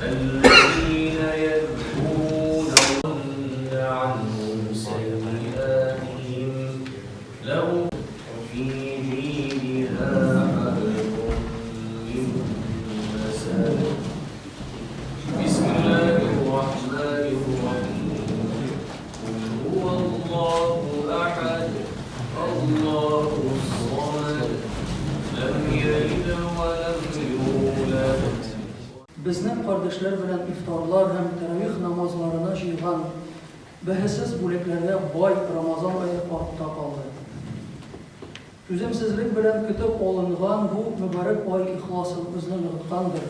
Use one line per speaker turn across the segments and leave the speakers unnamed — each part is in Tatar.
الذين يذكرون عنهم سيئاتهم لهم في جيدها حبل من مسد. بسم الله الرحمن الرحيم. قل هو الله أحد، الله الصمد، لم يلد ولم يولد.
Безне кардәшләр белән ифтарлар һәм тәравих намазларына җыйган бәһасез бүләкләргә бай Рамазан ае артта калды. Түземсезлек белән көтеп алынган бу мөбарәк ай ихласыбызны ныгыткандыр,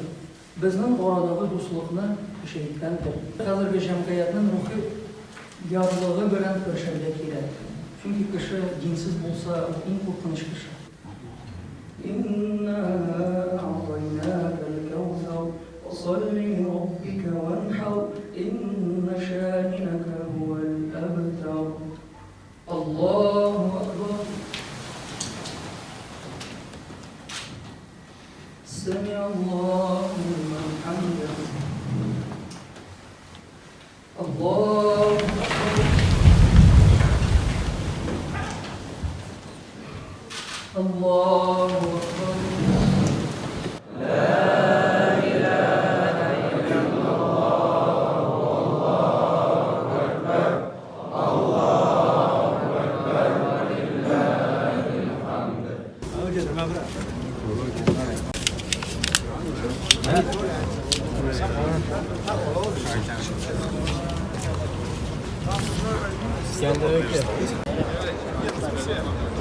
безнең арадагы дуслыкны көчәйткәндер. Хәзерге җәмгыятьнең рухи ярлыгы белән көрәшергә кирәк. Чөнки кеше динсез булса, ул иң куркыныч кеше. Инна әгътайнакәл кәүсәр, фасалли лираббика ванхар, инна шани'ака һуәл әбтар. Аллаһу акбар. Сәмиаллаһу лиман хәмидәһ. Аллаһу акбар. Аллаһу акбар.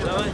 Давай.